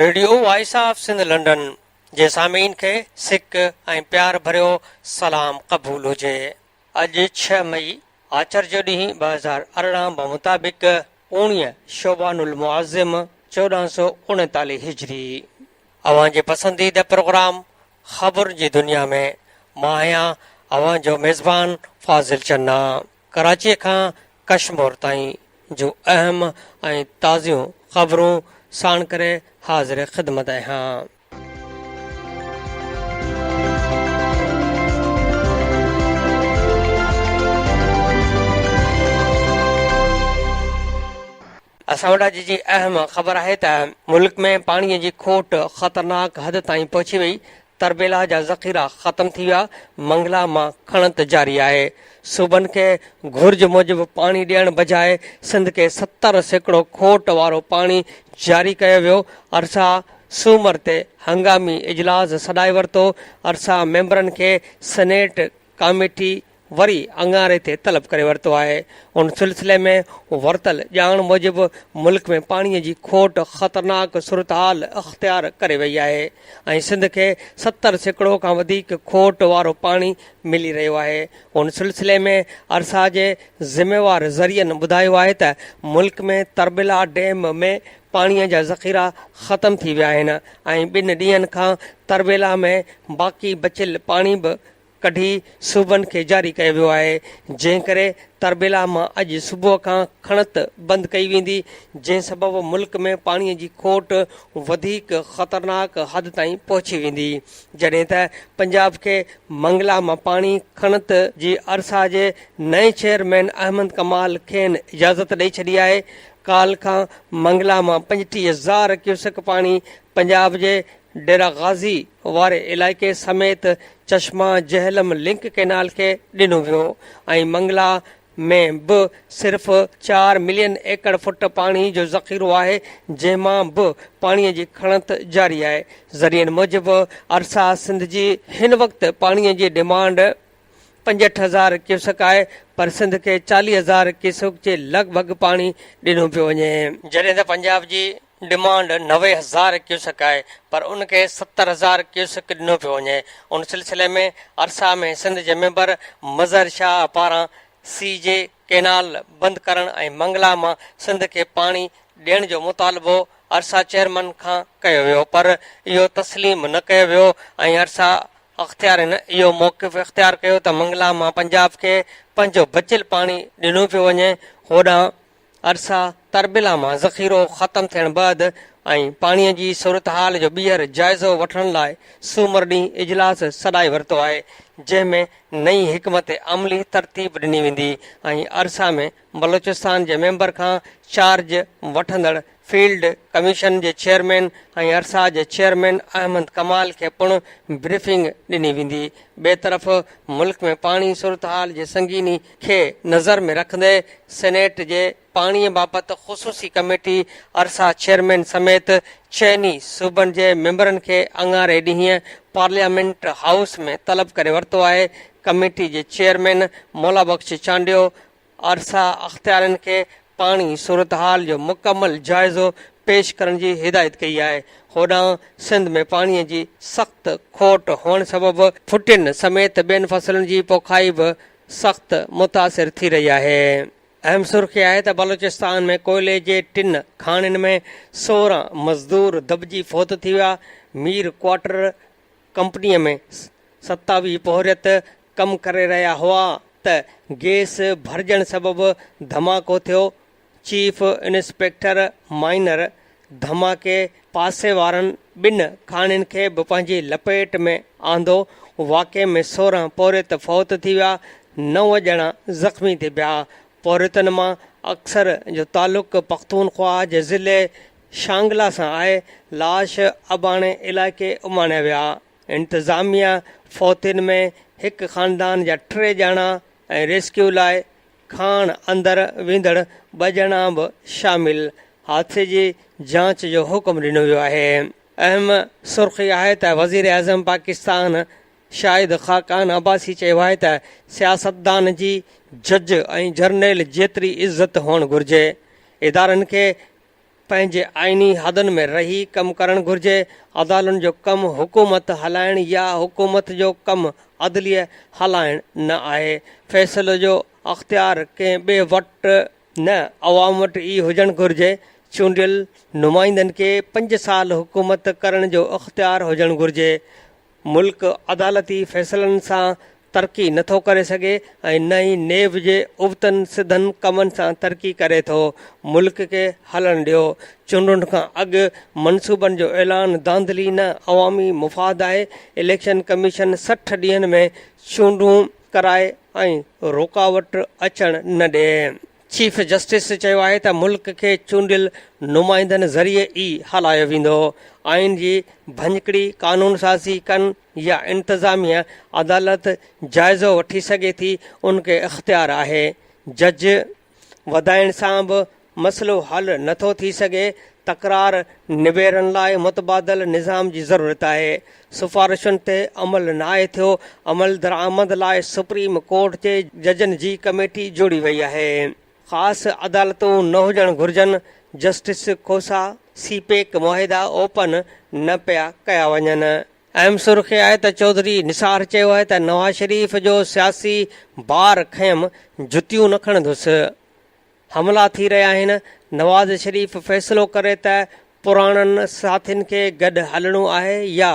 Radio voice of Sindh London جي سامعين کي سڪ ۽ پيار ڀريو سلام قبول هجي. اڄ ڇهه مئي آچر جو ڏينهن 2018 بمطابق اوڻيهه شعبان المعظم 1439 هجري. اوهان جي پسنديده پروگرام خبرن جي دنيا ۾ مان آهيان اوهان جو ميزبان فاضل چنا. ڪراچيء کان ڪشمور تائين جون اهم ۽ تازيون خبرون ساڻ ڪري حاضر خدمت آهيان. اسان وٽ اڄ جي اهم خبر آهي ته ملڪ ۾ پاڻي جي کوٽ خطرناڪ حد تائين پهچي وئي، تربيلا جا ذخيرا ختم ٿي ويا، منگلا مان کڻت جاري آهي، صوبن کي گهرج موجب پاڻي ڏيڻ بجاء سنڌ کي 70% کوٽ وارو پاڻي جاري ڪيو ويو، ارسا سومر تي هنگامي اجلاس سڏائي ورتو، ارسا ميمبرن کي سينيٽ ڪاميٽي وري اڱاري تي طلب ڪري ورتو آهي. ان سلسلي ۾ ورتل ڄاڻ موجب ملڪ ۾ پاڻي جي کوٽ خطرناڪ صورتحال اختيار ڪري وئي آهي ۽ سنڌ کي 70% کان وڌيڪ کوٽ وارو پاڻي ملي رهيو آهي. ان سلسلي ۾ ارسا جي ذميوار ذريعن ٻڌايو آهي ته ملڪ ۾ تربيلا ڊيم ۾ پاڻي جا ذخيرا ختم ٿي ويا آهن ۽ ٻن ڏينهن کان تربيلا ۾ باقي بچيل پاڻي به ڪڍي صوبن کي جاري ڪيو ويو آهي، جنهن ڪري تربيلا مان اڄ صبح کان کڻت بند ڪئي ويندي، جنهن سبب ملڪ ۾ پاڻي جي کوٽ وڌيڪ خطرناڪ حد تائين پهچي ويندي، جڏهن ته پنجاب کي منگلا مان پاڻي کڻت جي ارسا جي نئين چيئرمين احمد ڪمال کين اجازت ڏئي ڇڏي آهي، ڪالهه کان منگلا مان 35 هزار ڪيوسڪ پاڻي پنجاب جي ڊيرا غازي واري علائقي سميت چشما جهلم لنڪ ڪئنال کي ڏنو ويو ۽ منگلا ۾ به صرف چار ملين ايڪڙ فٽ پاڻي جو ذخيرو آهي جنهن مان به پاڻي جي کڻت جاري آهي. ذريعن موجب ارسا سنڌ جي هن وقت پاڻي جي ڊمانڊ 65 هزار ڪيوسڪ آهي پر سنڌ کي 40 هزار ڪيوسڪ جي لڳ ڀڳ پاڻي ڏنو پيو وڃي. جڏهن ته پنجاب جي ڊمانڊ 90 هزار ڪيوسڪ آهي پر ان کي 70 هزار ڪيوسڪ ڏنو پيو وڃي. ان سلسلي ۾ ارسا ۾ سنڌ جي ميمبر مظهر شاهه پاران سي جي ڪئنال بند ڪرڻ ۽ منگلا مان سنڌ کي پاڻي ڏيڻ جو مطالبو ارسا چيئرمن کان ڪيو ويو پر اهو تسليم نه ڪيو ويو ۽ ارسا اختيارين اهو موقف اختيار ڪيو ته منگلا مان پنجاب کي پنهنجو بچيل پاڻي ڏنو پيو وڃي، هوڏانهن ارسا تربيلا مان ذخيرو ختم ٿيڻ بعد ۽ پاڻي جي صورتحال جو ٻيهر جائزو وٺڻ لاء سومر ڏينهن اجلاس سڏائي ورتو آهي، جنهن ۾ نئين حڪمت عملي ترتيب ڏني ويندي ۽ ارسا ۾ بلوچستان جي ميمبر کان چارج وٺندڙ فيلڊ ڪميشن جي چيئرمين ۽ ارسا جي چيئرمين احمد ڪمال کي پڻ بريفنگ ڏني ويندي. ٻئي طرف ملڪ ۾ پاڻي صورتحال جي سنگيني کي نظر ۾ رکندي سينيٽ جي پاڻي بابت خصوصي ڪميٽي ارسا چيئرمين سميت چئني صوبن جي ميمبرن کي اڱاري ڏينهن پارليامينٽ هائوس ۾ طلب ڪري ورتو آهي. ڪميٽي جي چيئرمين مولا بخش چانڊيو ارسا اختيارين کي پاڻي صورتحال جو مڪمل جائزو پيش ڪرڻ جي هدايت ڪئي آهي. هوڏانهن سنڌ ۾ پاڻي جي سخت کوٽ هئڻ سبب ڦٽين سميت ٻين فصلن جي پوکائي به سخت متاثر ٿي رهي آهي. اهم سرخي آهي ته بلوچستان ۾ ڪوئلي جي ٽن کاڻين ۾ 16 مزدور دٻجي فوت ٿي ويا، مير ڪوارٽر ڪمپنيء ۾ 27 پورهيت ڪم ڪري رهيا هئا ته گيس ڀرجڻ سبب ڌماڪو ٿيو، چيف انسپيڪٽر مائنر ڌماڪي پاسي وارن ٻن کاڻين کي به پنهنجي لپيٽ ۾ آندو، واقعي ۾ 16 پورهيت فوت ٿي ويا، نو ڄڻا زخمي ٿي پيا، پورهيتن مان اڪثر جو تعلق پختونخواهه جي ضلعي شانگلا سان آهي، لاش اباڻي علائقي اماڻيا ويا. انتظاميا فوتين ۾ هڪ خاندان جا ٽي ڄڻا ۽ ريسڪيو لاء کاڻ اندر ويندڙ ٻه ڄڻا به شامل، حادثي جي جاچ جو حڪم ڏنو ويو آهي. اهم سرخي آهي ته وزيراعظم پاڪستان شاهد خاقان عباسي چيو آهي ته سياستدان جي جج ۽ جرنيل جيتري عزت هئڻ گهرجي، ادارن کي. پنهنجي آئيني حدن ۾ رهي ڪم ڪرڻ گهرجي، عدالن جو ڪم حڪومت هلائڻ يا حڪومت جو ڪم عدليه هلائڻ نه آهي، فيصلو جو اختيار ڪنهن ٻئي وٽ نه عوام وٽ ئي هجڻ گهرجي، چونڊيل نمائندن کي پنج سال حڪومت ڪرڻ جو اختيار هجڻ گهرجي، ملڪ عدالتي فيصلن سان ترقي نٿو ڪري سگهي ۽ نه ئي نيب جي ابتن سڌن ڪمن سان ترقي ڪري ٿو، ملڪ کي هلڻ ڏيو، چونڊن کان اڳ منصوبن جو اعلان ڌانڌلي نه عوامي مفاد آهي، اليڪشن ڪميشن 60 ڏينهن ۾ چونڊون ڪرائي ۽ رڪاوٽ اچڻ نه ڏي. چيف جسٽس چيو آهي ته ملڪ کي چونڊيل نمائندن ذريعي ئي هلايو ويندو، آئين جي ڀڃڪڙي قانونسازي ڪن يا انتظاميه عدالت جائزو وٺي سگهي ٿي، ان کي اختيار آهي، جج وڌائڻ سان به مسئلو حل نٿو ٿي سگهي، تڪرار نبيرڻ لاء متبادل نظام جي ضرورت آهي، سفارشن تي عمل ناهي ٿيو، عملدرآمد لاء سپريم ڪورٽ جي ججن جي ڪميٽي جوڙي وئي آهي، خاص عدالتون نه هجڻ گهرجن، جسٽس کوسا سي پيڪ معاهدا اوپن نه پيا ڪيا وڃن. اهم سرخي آهي ته چوڌري نثار چيو آهي ته نواز شريف جو سياسي بار کنيم جتيون نه کڻندس. حملا ٿي رهيا آهن، نواز شريف فيصلو ڪري ته پراڻن ساٿين کي گڏ هلڻو آهي يا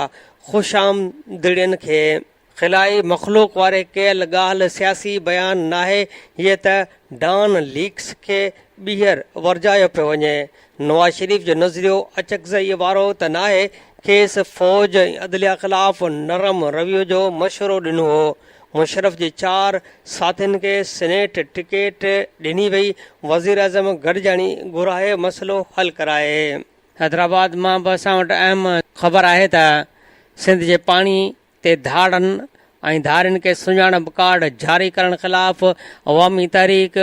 خوشامدڙين کي. خلائي مخلوق واري ڪيل ڳالهه سياسي بيان ناهي، هيء ته ڊان ليڪس کي ٻيهر ورجايو پيو وڃي. نواز شريف جو نظريو اچڪزئي وارو ته ناهي، کيس فوج ۽ عدليه خلاف نرم رويو جو مشورو ڏنو هو، مشرف جي چار ساٿين کي سينيٽ ٽڪيٽ ڏني وئي، وزيراعظم گڏجاڻي گهرائي مسئلو حل ڪرائي. حيدرآباد مان به اسان وٽ اهم خبر آهي ته سنڌ جي پاڻي تي ڌاڙن ۽ ڌارين کي سڃاڻپ ڪارڊ جاري ڪرڻ خلاف عوامي تحريڪ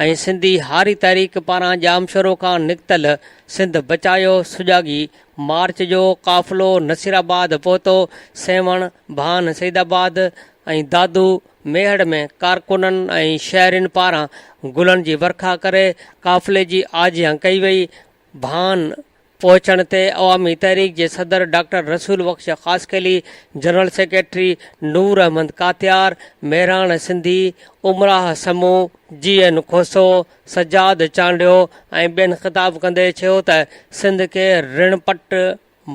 ۽ سنڌي هاري تحريڪ پاران ڄامشورو کان نڪتل سنڌ بچايو سجاڳي مارچ جو قافلو نصيرآباد پهتو، سيوهڻ، ڀان سيد آباد ۽ دادو ميهڙ ۾ ڪارڪنن ۽ شهرين پاران گلن جي ورکا ڪري قافلي جي آجيان ڪئي وئي، ڀان پهچڻ تي عوامي تحريڪ جي صدر doctor Rasool Bakhsh Khaskheli, general secretary Noor Ahmed Katiar, Mehran Sindhi, Umrah Samoon, G N Khoso, Sajjad Chandio ۽ ٻين خطاب ڪندي چيو ته سنڌ کي رڻ پٽ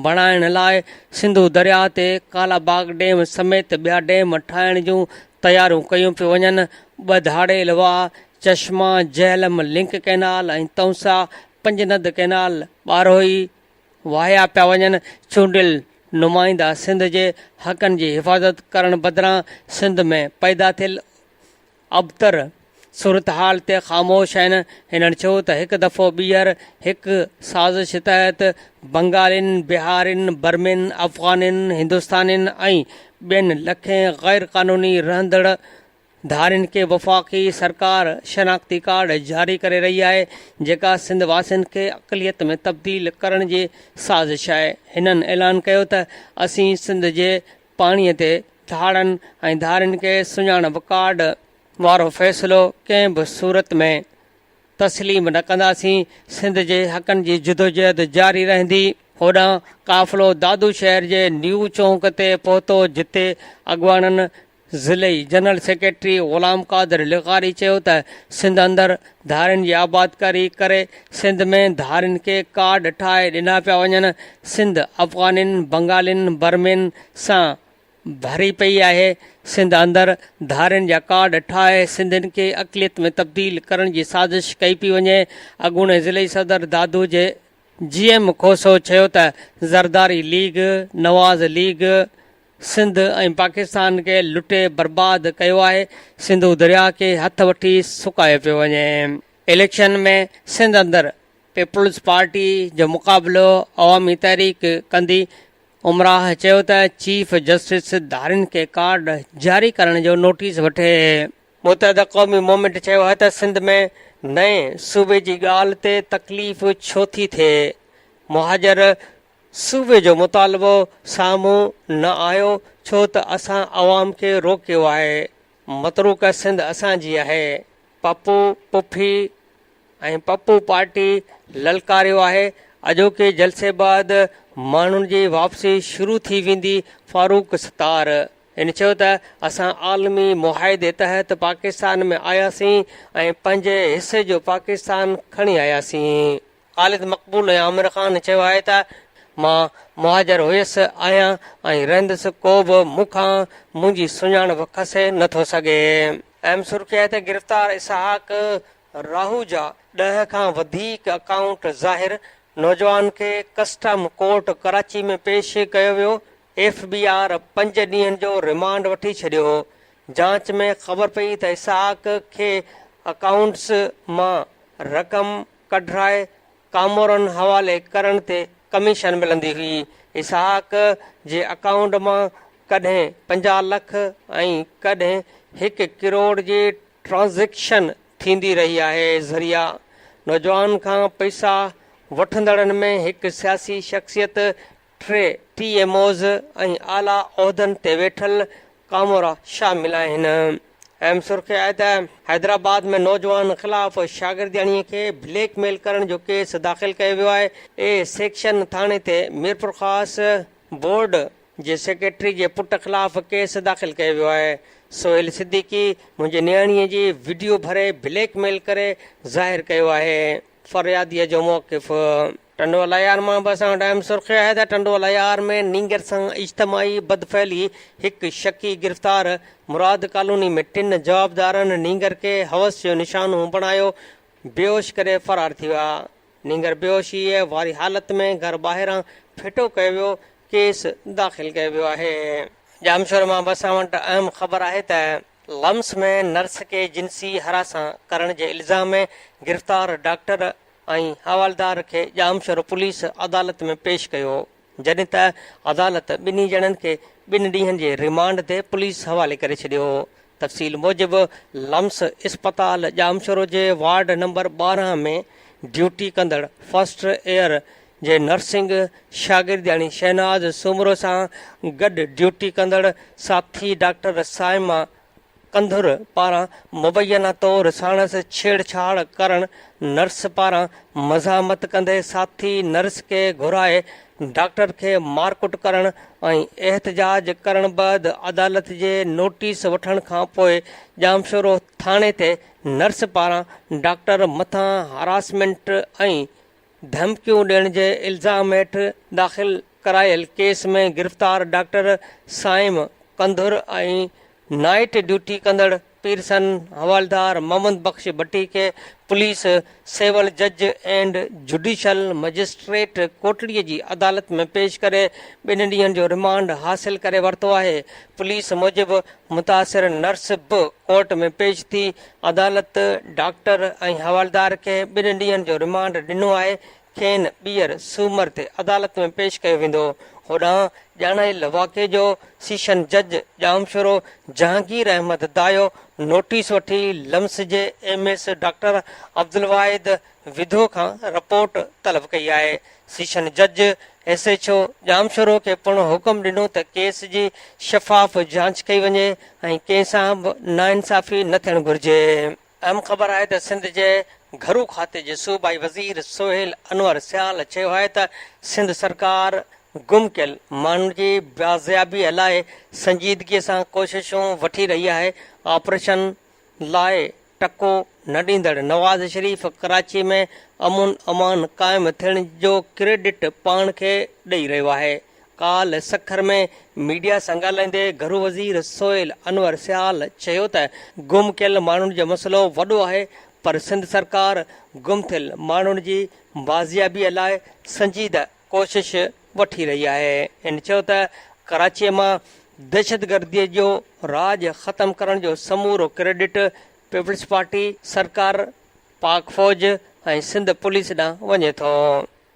بڻائڻ لاء سنڌو درياهه تي ڪالاباغ ڊيم سميت ٻيا ڊيم ٺاهڻ جون تياريون ڪيون پيون وڃن، ٻه ڌاڙيل واهه، Chashma Jhelum link canal ۽ Taunsa Panjnad canal ٻارهوئي واهيا پيا وڃن، چونڊيل نمائندا سنڌ جي حقن جي حفاظت ڪرڻ بدران سنڌ ۾ پيدا ٿيل ابتر صورتحال تي خاموش آهن. هنن چيو ته هڪ دفعو ٻيهر هڪ سازش تحت بنگالين، بهارين، برمين، افغانين، هندستانين ۽ ٻين لکين غير قانوني رهندڙ ڌارين کي وفاقي سرڪار شناختي ڪارڊ جاري ڪري رهي آهي جيڪا سنڌ واسين کي اقليت ۾ تبديل ڪرڻ جي سازش آهي. هنن اعلان ڪيو ته اسين سنڌ جي پاڻي تي ڌاڙن ۽ ڌارين کي سڃاڻپ ڪارڊ وارو فيصلو ڪنهن به صورت ۾ تسليم نه ڪنداسين، سنڌ جي حقن جي جدوجهد جاري رهندي. هوڏانهن قافلو دادو شهر جي نيو چونڪ تي پهتو جتي اڳواڻن ضلعي جنرل سيڪريٽري غلام قادر لغاري چيو ته سنڌ اندر ڌارين جي آبادڪاري ڪري سنڌ ۾ ڌارين کي ڪارڊ ٺاهي ڏنا پيا وڃن، سنڌ افغانين، بنگالين، برمين سان ڀري پئي آهي، سنڌ اندر ڌارين جا ڪارڊ ٺاهي سنڌين کي اقليت ۾ تبديل ڪرڻ جي سازش ڪئي پئي وڃي، اڳوڻي ضلعي صدر دادو جي جي ايم کوسو چيو ته زرداري ليگ، نواز ليگ، سنڌ ۽ پاڪستان کي لٽي برباد ڪيو آهي، سنڌو درياهه کي هٿ وٺي سڪايو پيو وڃي. اليڪشن ۾ سنڌ اندر پيپلز پارٽي جو مقابلو عوامي تحريڪ ڪندي، عمراهه چيو ته چيف جسٽس ڌارين کي ڪارڊ جاري ڪرڻ جو نوٽيس وٺي. متحده قومي موومينٽ چيو آهي ته سنڌ ۾ نئين صوبي جي ڳالهه تي تڪليف ڇو ٿي ٿئي، مهاجر صوبي جو مطالبو سامهون نه آيو ڇو ته اسان عوام کي روڪيو آهي، متروڪه سنڌ اسان جي آهي، پپو پڦي ۽ پپو پارٽي للڪاريو آهي، اڄوڪي جلسي بعد ماڻهن جي واپسي شروع ٿي ويندي، فاروق ستار. هن چيو ته اسان عالمي معاهدي تحت پاڪستان ۾ آياسين ۽ پنهنجي حصي جو پاڪستان کڻي آياسين. خالد مقبول ۽ عامر خان چيو آهي ته مان مهاجر هيس، آهيان ۽ رهندس ڪو به مون کان منهنجي سڃاڻپ کسي نه ٿو سگهي. اهم سرخي آهي ته گرفتار اسحاق راهوجا ڏهه کان وڌيڪ اڪائونٽ ظاهر، نوجوان کي ڪسٽم ڪورٽ ڪراچي ۾ پيش ڪيو ويو، ايف بي آر پنج ڏينهن جو رمانڊ وٺي ڇڏيو، جاچ ۾ خبر پئي ته اسحاق کي اڪائونٽس مان رقم ڪڍرائي ڪامورن حوالي ڪرڻ تي ڪميشن ملندي هئي، اسحاق جي اڪائونٽ مان ڪڏهن 50 لک ۽ ڪڏهن هڪ ڪروڙ جي ٽرانزيڪشن ٿيندي رهي آهي، ذريعا نوجوان کان پئسا وٺندڙن ۾ هڪ سياسي شخصيت، ٽي ٽي ايم اوز ۽ اعليٰ عهدن تي ويٺل ڪامورا شامل آهن. اهم سرخي آهي ته حيدرآباد ۾ نوجوان خلاف شاگردياڻي کي بليڪ ميل ڪرڻ جو ڪيس داخل ڪيو ويو آهي، اي سيڪشن ٿاڻي تي ميرپورخاص بورڊ جي سيڪريٽري جي پٽ خلاف ڪيس داخل ڪيو ويو آهي، سهيل صديقي منهنجي نياڻي جي وڊيو ڀري بليڪ ميل ڪري ظاهر ڪيو آهي، فرياديء جو موقف. ٽنڊو الهيار مان به اسان وٽ اهم سرخي آهي ته ٽنڊو الهيار ۾ نينگر سان اجتماعي بدفعلي، هڪ شڪي گرفتار، مراد ڪالوني ۾ ٽن جوابدارن نينگر کي حوس جو نشانو بڻايو، بيهوش ڪري فرار ٿي ويا. نينگر بيهوشيء واري حالت ۾ گهر ٻاهران ڦٽو ڪيو ويو، ڪيس داخل ڪيو ويو آهي. ڄامشوري مان به اسان وٽ اهم خبر آهي ته لمس ۾ نرس کي جنسي هراسان ڪرڻ جي الزام ۾ گرفتار ڊاڪٽر ۽ حوالدار کي ڄامشورو پوليس عدالت ۾ پيش ڪيو، جڏهن ته عدالت ٻنهي ڄڻن کي ٻن ڏينهن جي ريمانڊ تي پوليس حوالي ڪري ڇڏيو. تفصيل موجب لمس اسپتال ڄامشورو جي وارڊ نمبر 12 ۾ ڊيوٽي ڪندڙ فرسٽ ايئر جي نرسنگ شاگردياڻي شهناز سومرو سان گڏ ڊيوٽي ڪندڙ ساٿي ڊاڪٽر صائمه ڪنڌر پاران مبينا طور ساڻس ڇيڙ ڇاڙ ڪرڻ، نرس پاران مزاحمت ڪندي ساٿي نرس کي گهرائي ڊاڪٽر کي مارڪٽ ڪرڻ ۽ احتجاج ڪرڻ بعد عدالت جي نوٽيس وٺڻ کان پوء ڄامشورو ٿاڻي تي نرس پاران ڊاڪٽر مٿان هراسمينٽ ۽ ڌمڪيون ڏيڻ جي الزام هيٺ داخل ڪرايل ڪيس ۾ گرفتار doctor Saim Kandhar ۽ night duty ڪندڙ پيرسن حوالدار محمد بخش ڀٽي کي پوليس سول جج اينڊ جڊيشل مئجسٽريٽ ڪوٽڙي جي عدالت ۾ پيش ڪري ٻن ڏينهن جو رمانڊ حاصل ڪري ورتو آهي. پوليس موجب متاثر نرس به ڪورٽ ۾ پيش ٿي عدالت ڊاڪٽر ۽ حوالدار کي ٻن ڏينهن جو رمانڊ ڏنو آهي کين ٻيهر سومر تي عدالت ۾ پيش ڪيو ويندو. هوڏانهن ڄاڻايل واقعي جو سيشن جج ڄامشورو جهانگير احمد دايو نوٽيس وٺي لمس جي ايم ايس ڊاڪٽر عبدالواحد وڌو کان رپورٽ طلب ڪئي آهي. سيشن جج ايس ايڇ او ڄامشورو کي پڻ حڪم ڏنو ته ڪيس جي شفاف جاچ ڪئي وڃي ۽ ڪنهن سان به ناانصافي نه ٿيڻ گهرجي. اهم خبر آهي ته سنڌ جي گهرو کاتي جي صوبائي وزير سهيل انور سيال چيو آهي ته سنڌ سرڪار گم ڪيل ماڻهن جي بازيابي لاء سنجيدگي سان ڪوششون وٺي رهي آهي، آپريشن لاء ٽڪو نه ڏيندڙ نواز شريف ڪراچي ۾ امن امان قائم ٿيڻ جو ڪريڊٽ پاڻ کي ڏئي رهيو آهي. ڪالهه سکر ۾ ميڊيا سان ڳالهائيندي گهرو وزير سهيل انور سيال چيو ته گم ڪيل ماڻهن جو مسئلو وڏو آهي پر سنڌ سرڪار گم ٿيل ماڻهن جي بازيابي لاء سنجيده ڪوشش وٺي رهي آهي. هن چيو ته ڪراچي مان دهشتگردي جو راڄ ختم ڪرڻ جو سمورو ڪريڊٽ پيپلز پارٽي سرڪار، پاڪ فوج ۽ سنڌ پوليس ڏانهن وڃي ٿو.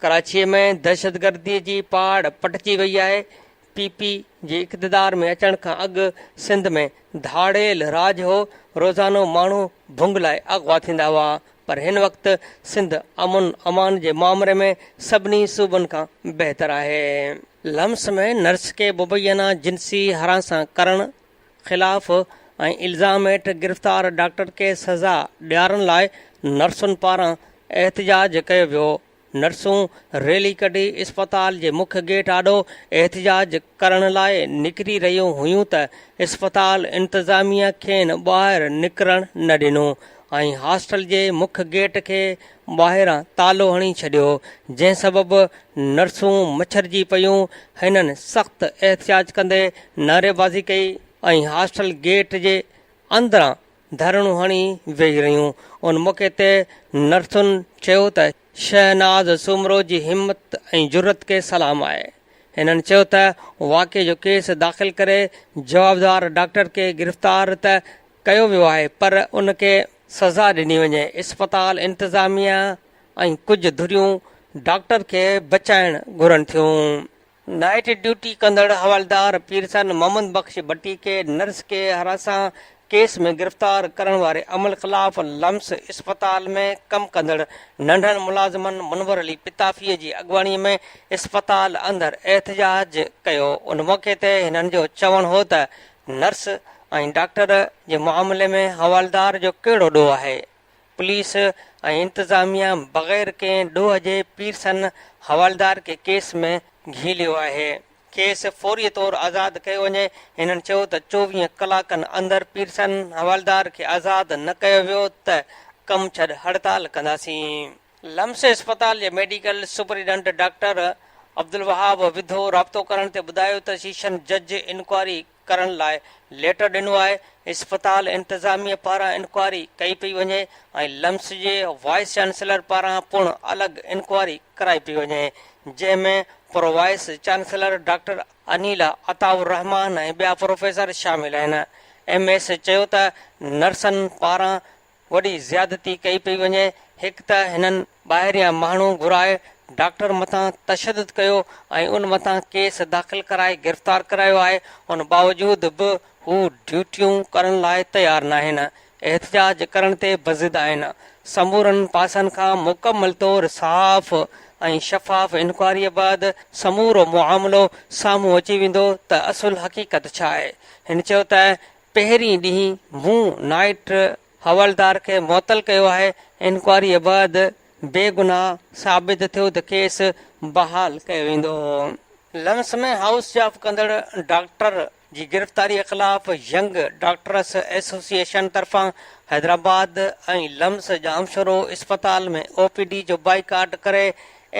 ڪراچيء ۾ دهشتگرديء جي پاڙ پٽجي وئي آهي، پي پي جي اقتدار ۾ اچڻ کان اڳ سنڌ ۾ ڌاڙيل راڄ هو، روزانو ماڻهو ڀنگ لاء اغوا ٿيندا هئا پر هن وقت سنڌ امن امان جي مامري ۾ سڀني صوبن کان بهتر آهي. لمس ۾ نرس کي مبينا جنسي هراسان ڪرڻ خلاف ۽ الزام هيٺ گرفتار ڊاڪٽر کي سزا ڏيارڻ لاء نرسن پاران احتجاج ڪيو ويو. نرسون ريلي ڪڍي اسپتال جي مک گيٽ آڏو احتجاج ڪرڻ لاء نڪري رهيون هيون ته اسپتال انتظاميه کين ٻاهر نڪرڻ نه ڏنو ۽ هاسٽل جي مک گيٽ کي ٻاهران تالو هڻي ڇڏيو جنهن سبب نرسون مڇرجي پيون هنن سخت احتجاج ڪندي نعريبازي ڪئي ۽ هاسٽل گيٽ جي اندران ڌرڻو هڻي ويهي رهيون. ان موقعي تي نرسن چيو ته شهناز سومرو جي همت ۽ جرئت کي سلام آهي. هنن چيو ته واقعي جو ڪيس داخل ڪري جوابدار ڊاڪٽر کي گرفتار ته ڪيو ويو آهي پر ان کي سزا ڏني وڃي، اسپتال انتظاميا ۽ ڪجهه ڌريون ڊاڪٽر کي بچائڻ گهرن ٿيون. نائيٽ ڊيوٽي ڪندڙ حوالدار پيرسن محمد بخش ڀٽي کي نرس کي هراسان ڪيس ۾ گرفتار ڪرڻ واري عمل خلاف لمس اسپتال ۾ ڪم ڪندڙ ننڍن ملازمن منور علي پتافي جي اڳواڻي ۾ اسپتال اندر احتجاج ڪيو ان موقعي تي هنن جو چوڻ هو ته نرس ۽ ڊاڪٽر جي معاملي ۾ حوالدار جو ڪهڙو ڏوهه آهي پوليس ۽ انتظاميا بغير ڪنهن ڏوهه جي پيرسن حوالدار کي ڪيس ۾ گهيليو آهي، کيس فوري طور آزاد ڪيو وڃي، هنن چيو ته 24 ڪلاڪن اندر پيرسن حوالدار کي آزاد نه ڪيو ويو ته ڪم ڇڏ هڙتال ڪنداسين. لمس اسپتال جي ميڊيڪل سپرنٽينڊنٽ ڊاڪٽر عبدالوهاب وڌو رابطو ڪرڻ تي ٻڌايو ته سيشن جج انڪوائري ڪرڻ لاء ليٽر ڏنو آهي، اسپتال انتظاميه پاران انڪوائري ڪئي پئي وڃي ۽ لمس جي وائيس چانسلر پاران پڻ الڳ انڪوائري ڪرائي پئي وڃي، جنهن ۾ pro vice chancellor doctor Anila Ata ur Rehman ۽ ٻيا پروفيسر شامل آهن. ايم ايس چيو ته نرسن پاران وڏي زيادتي ڪئي پئي وڃي، هڪ ته هنن ٻاهريان ماڻهو گهرائي ڊاڪٽر مٿان تشدد ڪيو ۽ ان مٿان ڪيس داخل ڪرائي گرفتار ڪرايو آهي، ان باوجود به هو ڊيوٽيون ڪرڻ لاء تيار ناهن، احتجاج ڪرڻ تي بضد آهن، سمورن پاسن کان مڪمل طور صاف ۽ شفاف انڪوائريء بعد سمورو معاملو سامهون اچي ويندو ته اصل حقيقت ڇا آهي، هن چيو ته پهرين ڏينهن مون نائٽ حوالدار کي معطل ڪيو آهي، انڪوائريء بعد بيگناهه ثابت ٿيو ته ڪيس بحال ڪيو ويندو. لمس ۾ هائوس جاب ڪندڙ ڊاڪٽر جي گرفتاريء خلاف ينگ ڊاڪٽرس ايسوسيئيشن طرفان حيدرآباد ۽ لمس ڄامشورو اسپتال ۾ او پي ڊي جو بائيڪاٽ ڪري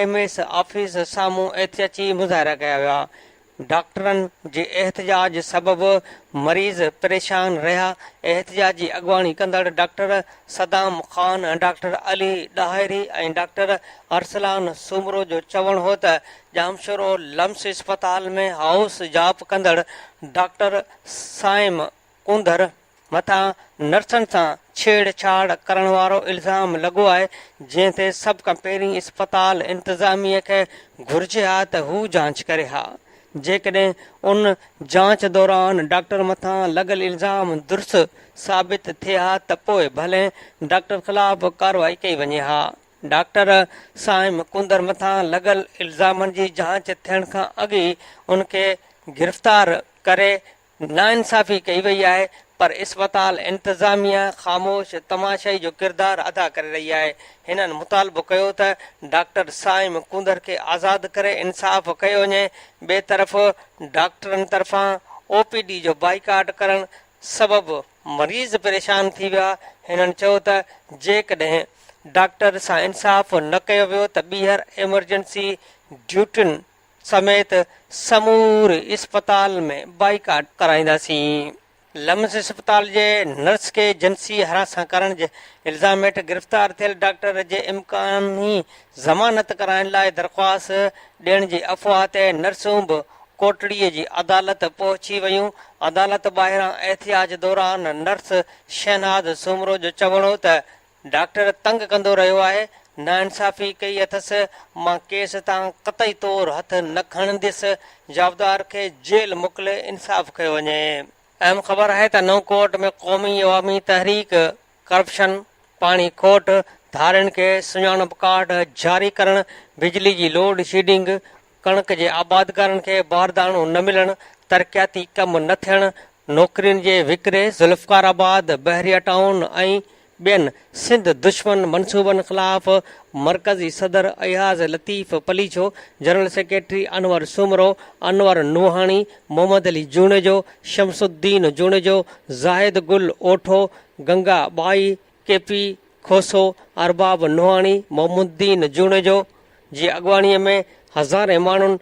ايم ايس آفيس سامهون احتجاجي مظاهرا ڪيا ويا. ڊاڪٽرن جي احتجاج سبب مريض پريشان رهيا، احتجاجي اڳواڻي ڪندڙ doctor Saddam Khan, doctor Ali Dahri ۽ doctor Arsalan Soomro جو چوڻ هو ته ڄامشورو لمس اسپتال ۾ هائوس جاب ڪندڙ ڊاڪٽر صائم ڪونڌر مٿان نرسن سان ڇيڙ ڇاڙ ڪرڻ وارو الزام لڳو آهي، جنهن تي سڀ کان پهرين اسپتال انتظاميه کي گهرجي ها ته هو جاچ ڪري ها، جيڪڏهن ان جاچ دوران ڊاڪٽر مٿان لڳل الزام درست ثابت ٿئي ها ته پوء ڀلي ڊاڪٽر خلاف ڪارروائي ڪئي وڃي ها. ڊاڪٽر صائم ڪونڌر مٿان لڳل الزامن جي جاچ ٿيڻ کان اڳ ئي ان کي گرفتار ڪري ناانصافي ڪئي وئي آهي پر اسپتال انتظاميه خاموش تماشائي جو ڪردار ادا ڪري رهي آهي. هنن مطالبو ڪيو ته ڊاڪٽر صائم ڪونڌر کي آزاد ڪري انصاف ڪيو وڃي. ٻئي طرف ڊاڪٽرن طرفان او پي ڊي جو بائيڪاٽ ڪرڻ سبب مريض پريشان ٿي ويا. هنن چيو ته جيڪڏهن ڊاڪٽر سان انصاف نه ڪيو ويو ته ٻيهر ايمرجنسي ڊيوٽين سميت سموري اسپتال ۾ بائيڪاٽ ڪرائينداسين. لمس اسپتال جي نرس کي جنسي هراسان ڪرڻ جي الزام هيٺ گرفتار ٿيل ڊاڪٽر جي امڪاني ضمانت ڪرائڻ لاء درخواست ڏيڻ جي افواهه تي نرسون به ڪوٽڙي جي عدالت پهچي ويون، عدالت ٻاهران احتجاج دوران نرس شهناز سومرو جو چوڻ هو ته ڊاڪٽر تنگ ڪندو رهيو آهي، ناانصافي ڪئي اٿس، مان ڪيس تان قطعي طور هٿ نه کڻنديس، جوابدار کي جيل موڪلي انصاف ڪيو وڃي. اهم خبر آهي ته نئون ڪوٽ ۾ قومي عوامي تحريڪ ڪرپشن، پاڻي کوٽ، ڌارين کي سڃاڻپ ڪارڊ جاري ڪرڻ، بجلي جي لوڊ شيڊنگ، ڪڻڪ جي آبادگارن کي بارداڻو نه ملڻ، ترقياتي ڪم نه ٿيڻ، نوڪرين جي وڪري، ذوالفقار آباد، بحريه ٽائون ۽ ٻين سنڌ دشمن منصوبن خلاف مرڪزي صدر اياز لطيف پليجو، جنرل سيڪريٽري انور سومرو، انور نوحاڻي، محمد علي جوڻيجو، شمس الدين جوڻيجو، زاهد گل اوٺو، گنگا ٻائي، ڪي پي کوسو، ارباب نوحاڻي، محمد الدين جوڻيجو جي اڳواڻي ۾ هزارين ماڻهن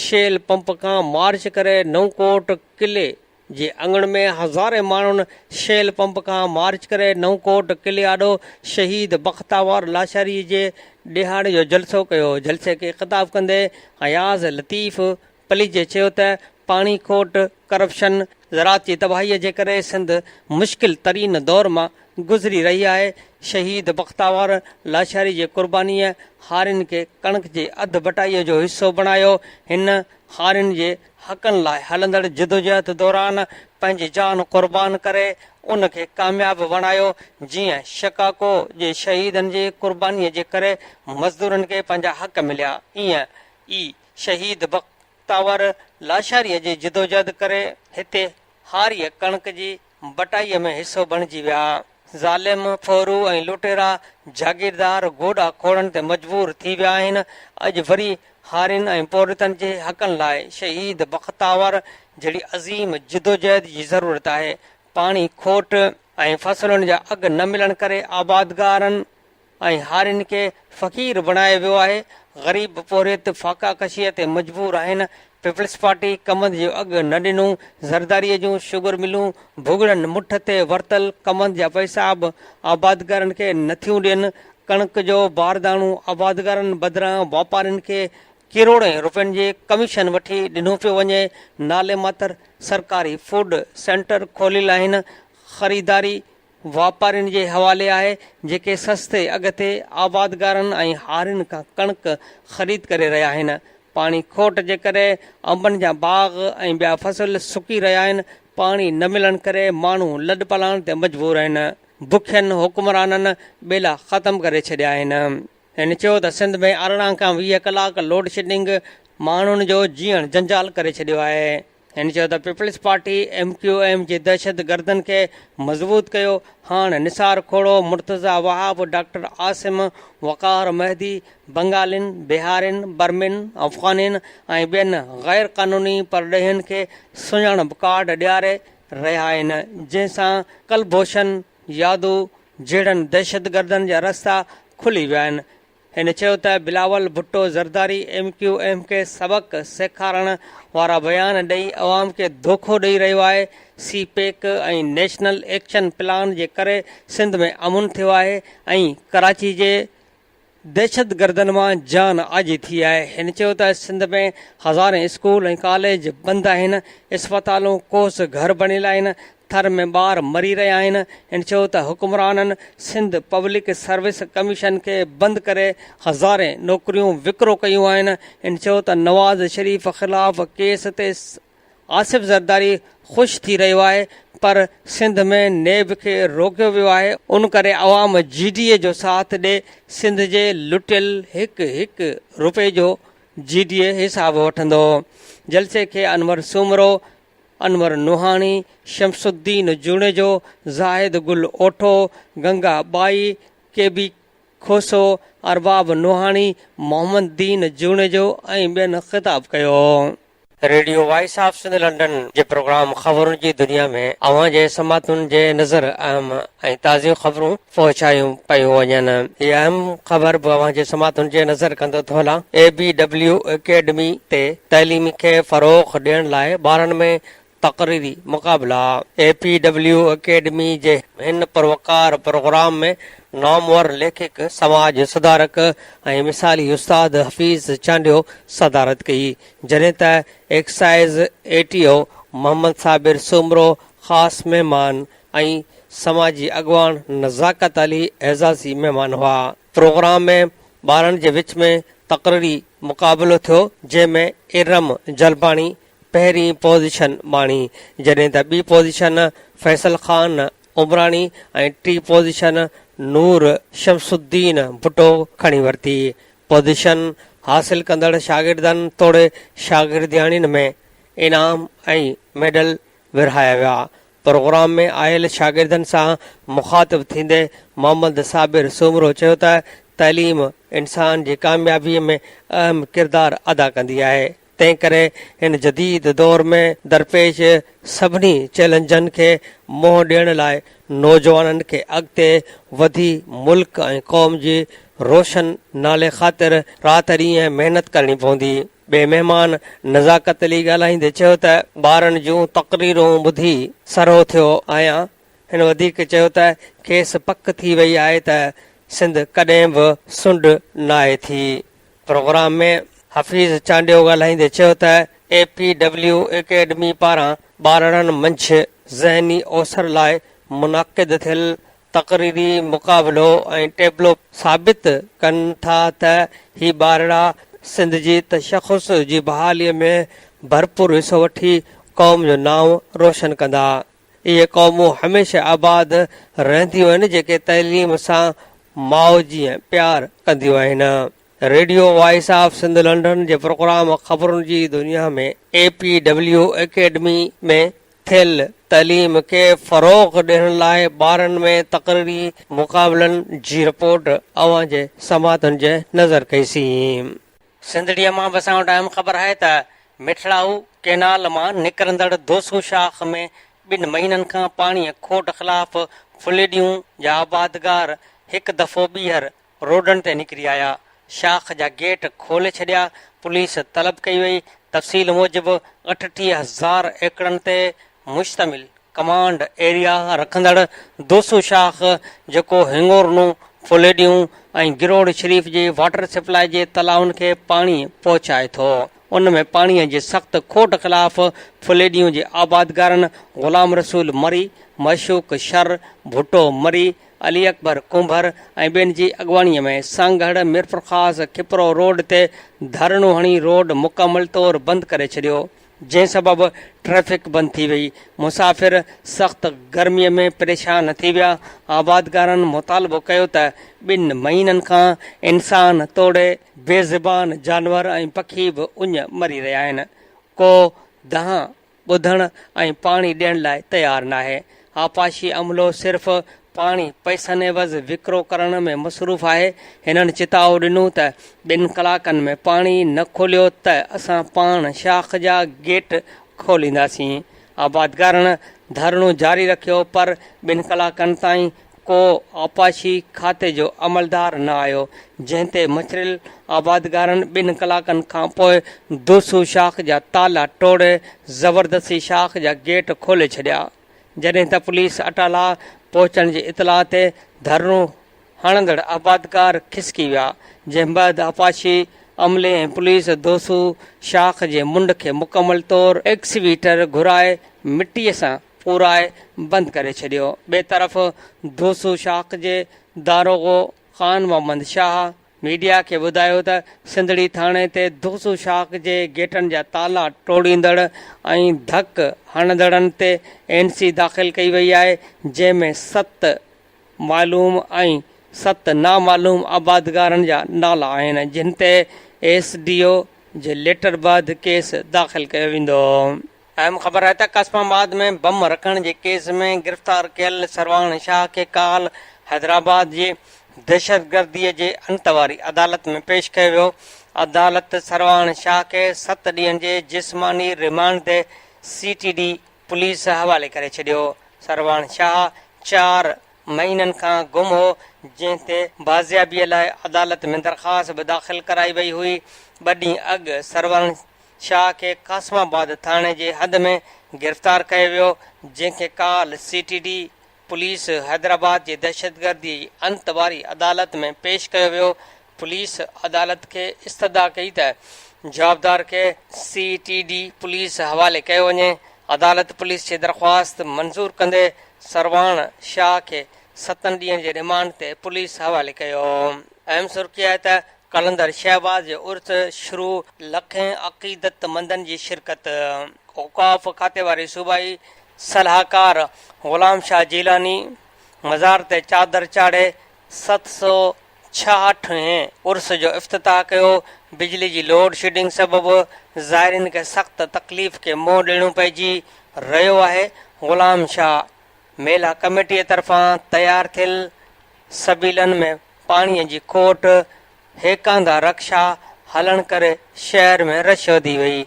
شيل پمپ کان مارچ ڪري نئون ڪوٽ قلعي جي اڱڻ ۾ هزارين ماڻهن شيل پمپ کان مارچ ڪري نئون ڪوٽ قلعي آڏو شهيد بختاور لاشاري جي ڏهاڙي جو جلسو ڪيو. جلسي کي خطاب ڪندي اياز لطيف پليجي چيو ته پاڻي کوٽ، ڪرپشن، زراعت جي تباهي جي ڪري سنڌ مشڪل ترين دور مان گذري رهي آهي، شهيد بختاور لاشاري جي قربانيء هارين کي ڪڻڪ جي اڌ بٽائيء جو حصو بڻايو، هن هارين جي حقن لاء هلندڙ جدوجهد دوران پنهنجي جان قربان ڪري ان کي ڪامياب بڻايو، جيئن شڪاڪو جي شهيدن جي قربانيء جي ڪري مزدورن کي پنهنجا حق مليا، ايئن ئي شهيد بختاور لاشاريء جي جدوجهد ڪري هتي هاريء ڪڻڪ جي بٽائيء ۾ حصو بڻجي ويا. ظالم، ڦورو ۽ لٽيرا جاگيردار گوڏا کوڙڻ تي مجبور ٿي ويا آهن. اڄ وري هارين ۽ پورهيتن جي حقن لاء شهيد بختاور جهڙي عظيم جدوجهد جي ضرورت آهي. پاڻي کوٽ ۽ فصلن جا اگهه نه ملڻ ڪري آبادگارن ۽ هارين کي فقير بڻايو ويو آهي، غريب پورهيت فاقا ڪشيء تي مجبور آهن، پيپلز پارٽي ڪمند جو اگهه نه ڏنو، زرداريء جون شگر ملون ڀڳڙن مٺ تي ورتل ڪمند جا پئسا به آبادگارن کي نه ٿيون ڏين، ڪڻڪ جو بارداڻو آبادگارن بدران واپارين کي ڪروڙين روپين جي ڪميشن وٺي ڏنو پيو وڃي، نالي ماتر سرڪاري فوڊ سينٽر کوليل آهن، خريداري واپارين جي حوالي آهي، جيڪي سستي اگهه تي آبادگارن ۽ هارين کان ڪڻڪ خريد ڪري رهيا آهن. پاڻي کوٽ جي ڪري انبن جا باغ ۽ ٻيا فصل سڪي رهيا آهن، پاڻي نه ملڻ ڪري ماڻهو لڏپلاڻ تي مجبور آهن. بکين حڪمرانن ٻيلا ختم ڪري ڇڏيا آهن. هن چيو ته سنڌ ۾ 18 کان 20 ڪلاڪ لوڊشيڊنگ ماڻهن جو جيئڻ جنجال ڪري ڇڏيو آهي. هن چيو ته peoples party M Q M جي دهشتگردن کي مضبوط ڪيو، هاڻ نثار کوڙو، مرتضيٰ وهاب، ڊاڪٽر عاصم، وقار مهدي، بنگالين، بهارين، برمين، افغانين ۽ ٻين غير قانوني پرڏيهين کي سڃاڻپ ڪارڊ ڏياري رهيا آهن، جنهن سان ڪلڀوشن يادو جهڙن دهشتگردن جا رستا کلي ويا آهن. هن چيو ته Bilawal Bhutto Zardari M Q M کي سبق سيکارڻ وارا بيان ڏئي عوام کي دوکو ڏئي رهيو آهي، C pack ۽ national action plan جي ڪري سنڌ ۾ امن ٿيو آهي ۽ ڪراچي جي دهشتگردن مان جان آجي ٿي آهي. هن چيو ته سنڌ ۾ هزارين اسڪول ۽ ڪاليج بند آهن، اسپتالون ڪوس گهر بڻيل آهن، ٿر ۾ ٻار مري رهيا آهن، هن چيو ته حڪمرانن سنڌ پبلڪ سروس ڪميشن کي بند ڪري هزارين نوڪريون وڪرو ڪيون آهن، هن چيو ته نواز شريف خلاف ڪيس تي آصف زرداري خوش ٿي رهيو آهي پر سنڌ ۾ نيب کي روڪيو ويو آهي، ان ڪري عوام جي ڊي اي جو ساٿ ڏي سنڌ جي لٽيل هڪ هڪ روپئي جو جي ڊي اي حساب وٺندو. جلسي کي انور سومرو، انور نوحاڻي، شمس الدين جوڻيجو، زاهد گل اوٺو، گنگا ٻائي، ڪي بي کوسو، ارباب نوحاڻي، محمد دين جوڻيجو ۽ ٻين خطاب ڪيو. Radio voice of Sindh London جي پروگرام خبرن جي دنيا ۾ اوهان جي سماعتن جي نظر اهم ۽ تازيون خبرون پهچايون پيون وڃن. هي اهم خبر به اوهان جي سماعتن جي نظر ڪندو ٿو هلان. اي بي ڊبليو اڪيڊمي تي تعليم کي فروغ ڏيڻ لاء ٻارن ۾ تقريري مقابلا. اي پي ڊبليو اڪيڊمي جي هن پروقار پروگرام ۾ نامور ليکڪ، سماج سڌارڪ ۽ مثالي استاد حفيظ چانڊيو صدارت ڪئي، جڏهن ته excise A T O Muhammad Sabir Soomro خاص مهمان ۽ سماجي اڳواڻ نزاڪت علي اعزازي مهمان هئا. پروگرام ۾ ٻارن جي وچ ۾ تقريري مقابلو ٿيو جنهن ۾ ارم جلباڻي پهرين پوزيشن ماڻي جڏهن ته ٻي پوزيشن فيصل خان عمراڻي ۽ ٽي پوزيشن نور شمس الدين ڀٽو کڻي ورتي. پوزيشن حاصل ڪندڙ شاگردن توڙي شاگردياڻين ۾ انعام ۽ ميڊل ورهايا ويا. پروگرام ۾ آيل شاگردن سان مخاطب ٿيندي محمد صابر سومرو چيو ته تعليم انسان جي ڪاميابي ۾ اهم ڪردار ادا ڪندي آهي، تنهن ڪري هن جديد دور ۾ درپيش سڀني چئلينجن کي منهن ڏيڻ لاء نوجوانن کي اڳتي وڌي ملڪ ۽ قوم جي روشن نالي خاطر رات ڏينهن محنت ڪرڻي پوندي. ٻئي مهمان نزاڪت علي ڳالهائيندي چيو ته ٻارن جون تقريرون ٻڌي سرهو ٿيو آهيان، هن وڌيڪ چيو ته کيس پڪ ٿي وئي آهي ته سنڌ ڪڏهن به سنڍ ناهي ٿي. پروگرام ۾ حفيظ چانڊيو ڳالهائيندي چيو ته اي پي ڊبليو اڪيڊمي پاران ٻارڙن منجهه ذهني اوسر لاء منعقد ٿيل تقريري مقابلو ۽ ٽيبلو ثابت ڪن ٿا ته هي ٻارڙا سنڌ جي تشخص جي بحالي ۾ ڀرپور حصو وٺي قوم جو نانء روشن ڪندا. اهي قومون هميشه آباد رهنديون آهن جيڪي تعليم سان ماء جيان پيار ڪنديون آهن. Radio voice of Sindh London جي پروگرام خبرن جي دنيا ۾ اي پي ڊبليو اڪيڊمي ۾ ٿيل تعليم کي فروغ ڏيڻ لاء ٻارن ۾ تقريري مقابلن جي رپورٽ اوهان جي سماعتن جي نظر ڪئي سين. سنڌڙيء مان به اسان وٽ اهم خبر آهي ته مٺڙائو ڪينال مان نڪرندڙ دوسو شاخ ۾ ٻن مهينن کان پاڻيء کوٽ خلاف ڦليڏيون جا آبادگار هڪ دفعو ٻيهر روڊن تي نڪري آيا، شاخ جا گيٽ کولي ڇڏيا، پوليس طلب ڪئي وئي، تفصيل موجب 38 هزار ايڪڙن تي مشتمل ڪمانڊ ايريا رکندڙ دوسو شاخ جيڪو هنڱورنو، ڦليڏيون ۽ گروڙ شريف جي واٽر سپلاء جي تلائن کي پاڻي پهچائي ٿو ان ۾ پاڻي جي سخت کوٽ خلاف ڦليڏيون جي آبادگارن غلام رسول مري، معشوق شر، ڀٽو مري، علي اڪبر ڪنڀر ۽ ٻين جي اڳواڻي ۾ سانگهڙ ميرپورخاص کپرو روڊ تي ڌرڻو هڻي روڊ مڪمل طور بند ڪري ڇڏيو جنهن سبب ٽريفڪ بند ٿي وئي مسافر سخت گرمي ۾ پريشان ٿي ويا آبادگارن مطالبو ڪيو ته ٻن مهينن کان انسان توڙي بي زبان جانور ۽ پکي به اڃ مري رهيا آهن ڪو دانهن ٻڌڻ ۽ پاڻي ڏيڻ لاء تيار ناهي. آبپاشي عملو صرف پاڻي پئسن عيوض وڪرو ڪرڻ ۾ مصروف آهي. هنن چتاء ڏنو ته ٻن ڪلاڪن ۾ پاڻي نه کوليو ته اسان پاڻ شاخ جا گيٽ کولينداسين. آبادگارن ڌرڻو جاري رکيو پر ٻن ڪلاڪن تائين ڪو آبپاشي کاتي جو عملدار نه آيو، جنهن تي مڇريل آبادگارن ٻن ڪلاڪن کانپوء دوسو شاخ جا تالا ٽوڙي زبردستي شاخ جا گيٽ کولي ڇڏيا، جڏهن ته پوليس اٽالا پهچڻ جي اطلاع تي ڌرڻو هڻندڙ آبادگار کسڪي ويا، جنهن بعد آبپاشي عملي ۽ پوليس دوسو شاخ جي منڍ کي مڪمل طور ايڪسويٽر گهرائي مٽيء سان پورائي بند ڪري ڇڏيو. ٻئي طرف دوسو شاخ جي داروغو خان محمد شاهه ميڊيا کي ٻڌايو ته سنڌڙي ٿاڻي تي دوسو شاخ جي گيٽن جا تالا ٽوڙيندڙ ۽ ڌڪ هڻندڙن تي اين سي داخل ڪئي وئي آهي جنهن ۾ ست معلوم ۽ ست نامعلوم آبادگارن جا نالا آهن جن تي ايس ڊي او جي ليٽر بعد ڪيس داخل ڪيو ويندو. اهم خبر آهي ته قاسم آباد ۾ بم رکڻ جي ڪيس ۾ گرفتار ڪيل سرواڻ شاهه کي ڪالهه حيدرآباد جي دهشتگردي جي انت واري عدالت ۾ پيش ڪيو ويو. عدالت سرواڻ شاهه کي ست ڏينهن جي جسماني ريمانڊ تي سي ٽي ڊي پوليس حوالي ڪري ڇڏيو. سرواڻ شاهه چار مهينن کان گم هو، جنهن تي بازيابي لاء عدالت ۾ درخواست به داخل ڪرائي وئي هئي. ٻه ڏينهن اڳ سرواڻ شاهه کي قاسم آباد ٿاڻي جي حد ۾ گرفتار ڪيو ويو، جنهن کي ڪالهه سي ٽي ڊي پوليس حيدرآباد جي دهشتگردي جي انت واري عدالت ۾ پيش ڪيو ويو، پوليس عدالت کي استدعا ڪئي ته جوابدار کي سي ٽي ڊي پوليس حوالي ڪيو وڃي، عدالت پوليس جي درخواست منظور ڪندي سرواڻ شاهه کي ستن ڏينهن جي رمانڊ تي پوليس حوالي ڪيو. اهم سرخي آهي ته قلندر شهباز جو عرس شروع، لکين عقيدتمندن جي شرڪت. اوقاف کاتي واري صوبائي صلاحڪار غلام شاهه جيلاني مزار تي چادر چاڙهي 766 هين عرس جو افتتاح ڪيو، بجلي جي لوڊ شيڊنگ سبب زائرين کي سخت تڪليف کي منهن ڏيڻو پئجي رهيو آهي، غلام شاهه ميلا ڪميٽيء طرفان تيار ٿيل سبيلن ۾ پاڻيء جي کوٽ، هيڪاندا رڪشا هلڻ ڪري شهر ۾ رش وڌي وئي.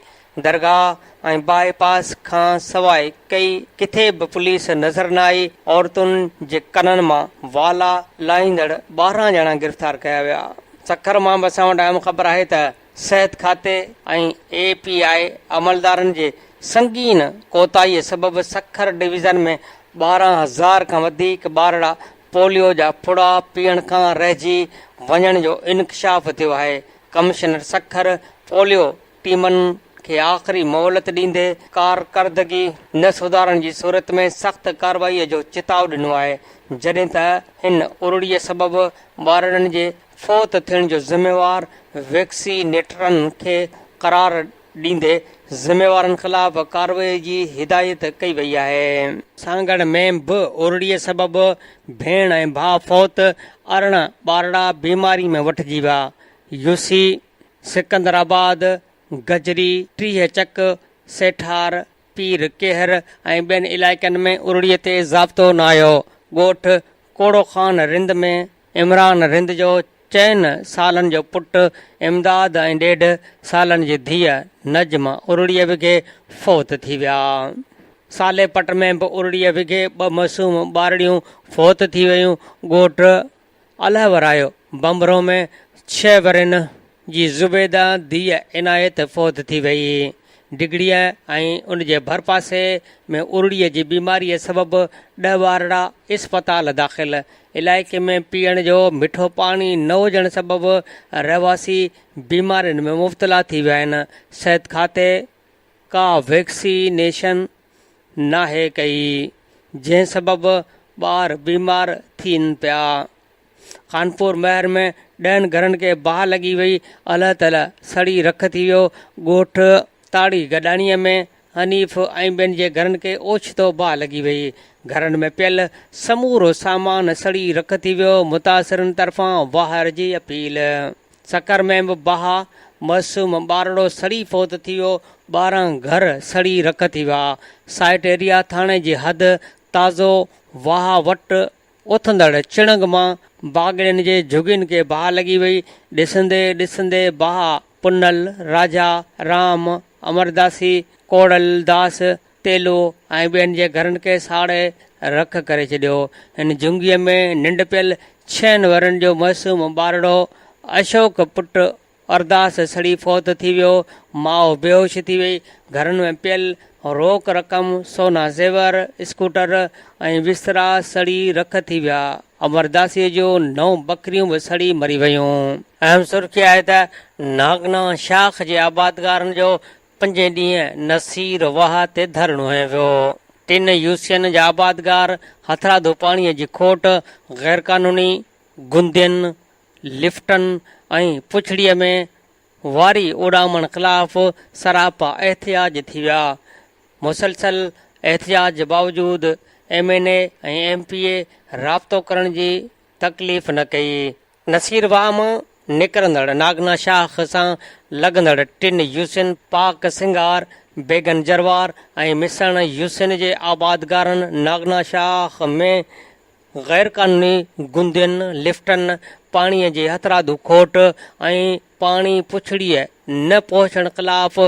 درگاهه ۽ باء پاس کان سواء ڪئي ڪٿي به پوليس نظر نه آئي. عورتن جي ڪنن مان والا لاهيندڙ 12 ڄڻا گرفتار ڪيا ويا. سکر مان به اسان وٽ اهم خبر آهي ته صحت کاتي ۽ اي پي آء عملدارن جي سنگين ڪوتاهي سبب سکر ڊويزن ۾ 12 هزار کان وڌيڪ ٻارڙا پوليو جا ڦڙا پيئڻ کان رهجي وڃڻ جو انڪشاف ٿيو آهي، ڪمشنر سکر پوليو ٽيمن کي آخري مهلت ڏيندي ڪارڪردگي نه سڌارڻ جي صورت ۾ سخت ڪارروائي جو چتاء ڏنو آهي، جڏهن ته هن ارڙي سبب ٻارڙن جي فوت ٿيڻ جو ذميوار ويڪسينيٽرن کي قرار ڏيندي ذميوارن خلاف ڪارروائي جي هدايت ڪئي وئي آهي. سانگهڙ ۾ به ارڙي سبب ڀيڻ ۽ ڀاء فوت، 18 ٻارڙا بيماري ۾ وٺجي ويا، يوسي سڪندرآباد، گجري، 30 چڪ، سيٺار، پير ڪيهر ۽ ٻين علائقن ۾ ارڙي تي ضابطو نه آيو، ڳوٺ ڪوڙو خان رند ۾ عمران رند جو چئن سالن جو پٽ امداد ۽ ڏيڍ سالن جي ڌيء نجمه ارڙيء وگهي فوت ٿي ويا. صالح پٽ ۾ به ارڙيء وگهي ٻه معصوم ٻارڙيون فوت ٿي ويون. ڳوٺ الهورايو بنڀرو ۾ ڇهه ورهين جي زبيده ڌيء عنايت فوت ٿي وئي. ڊگهڙيء ۽ ان جي ڀرپاسي ۾ ارڙيء جي بيماريء سبب ڏهه ٻارڙا اسپتال داخل. علائقي ۾ پيئڻ جو مٺو پاڻي نه هجڻ سبب رهواسي بيمارين ۾ مبتلا ٿي ويا آهن. صحت کاتي ڪا ويڪسينيشن ناهي ڪئي، جنهن سبب ٻار بيمار ٿين پيا. خانپور مهر ۾ ڏهن گهرن کي باهه لڳي وئي، الهه تلهه سڙي رک ٿي ويو، ڳوٺ تاڙي گڏاڻيء ۾ حنيف ۽ ٻين جي گهرن کي اوچتو باهه لڳي وئي، گهرن ۾ پيل سمورو سامان سڙي رک ٿي ويو، متاثرن طرفان واهر جي اپيل. سکر ۾ به باهه، معصوم ٻارڙو سڙي فوت ٿي ويو، 12 گهر سڙي رک ٿي ويا، سائيٽ ايريا ٿاڻي جي حد تازو واهه وٽ اٿندڙ چڻنگ مان باگڙين جي جهڳين کي باهه لڳي وئي. ڏسندي ڏسندي باهه پنهل، راجا، رام، امرداسي، ڪوڙل داس، تيلو ۽ ٻين جي گهرن کي ساڙي رک ڪري ڇڏيو. هن جهنگيء ۾ ننڊ پيل ڇهن ورهين جو معصوم ٻارڙو اشوڪ پٽ ارداس سڙي فوت ٿي ويو، ماء بيهوش ٿي وئي، گهرن ۾ پيل روڪ رقم، سونا زيور، اسڪوٽر ۽ بسترا سڙي رک ٿي ويا. امرداسيء جون نو ٻڪريون به سڙي مري ويون. اهم سرخي آهي ته ناگنا شاخ جي آبادگارن جو پنجين ڏينهن نصير واهه تي ڌرڻو هنيو ويو. ٽن يوسين جا آبادگار هٿرادو پاڻيء جي کوٽ، غيرقانوني گندين، لفٽن ۽ پڇڙيء ۾ واري اڏامڻ خلاف سراپا احتجاج ٿي ويا. مسلسل احتجاج باوجود M N A ۽ M P A رابطو ڪرڻ جي تڪليف نه ڪئي. نصير واهه مان نڪرندڙ ناگنا شاخ سان لڳندڙ ٽن يوسين پاڪ سنگهار، بيگن جروار ۽ مسڻ يوسين جي آبادگارن ناگنا شاخ ۾ غيرقانوني گندين، لفٽن، پاڻي جي هٿرادو کوٽ ۽ پاڻي پڇڙيء نه پهچڻ خلاف